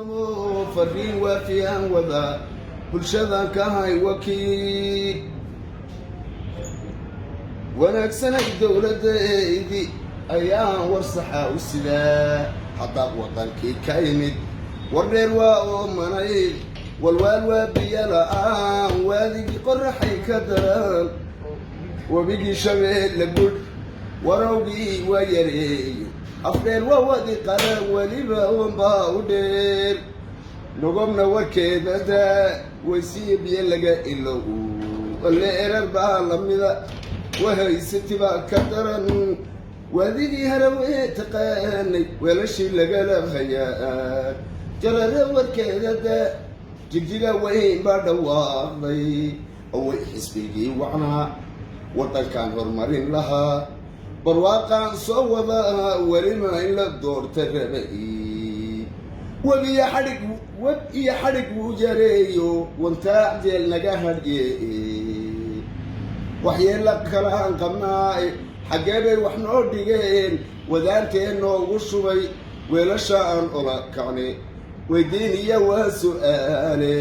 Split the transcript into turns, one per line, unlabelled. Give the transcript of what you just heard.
Warramo fariin waafiyaan wada bulshadan ka hay wakiil wanaagsanay dowladaydi ayaan war saxa u sidaa. Haddaad waddankii ka imid, wardheer waa oomanayd, walwaal waa biyo la'aan, waadigii qoraxay ka daran, webigii Shabeelle gudh warowgii waa yareeyey, Afdheer waa wadi qaran, weliba oonbaa u dheer, Nogobna warkeeda daa, weysiyo biyo laga ilow, alle erar baa lamida, wahaysati baa ka daran, waadigii Harawee taqaanay weelashii lagala hayaa, Jarare warkeeda daa, Jigjiga weyn baa dhawaaqday, away xisbigii wacnaa waddankaan horumarin lahaa, barwaaqaan soo wadaa, welima in la doorta rabay, webiyo xadhig, web iyo xadhig wuu jareeyo, wantaac jeel naga hadhye, waxyeelo kalaan qabnaa, xaggee bay wax noo dhigeen, wadaantee noogu shubay, weelasha aan ola kacne, weydiiniya waa su'aale.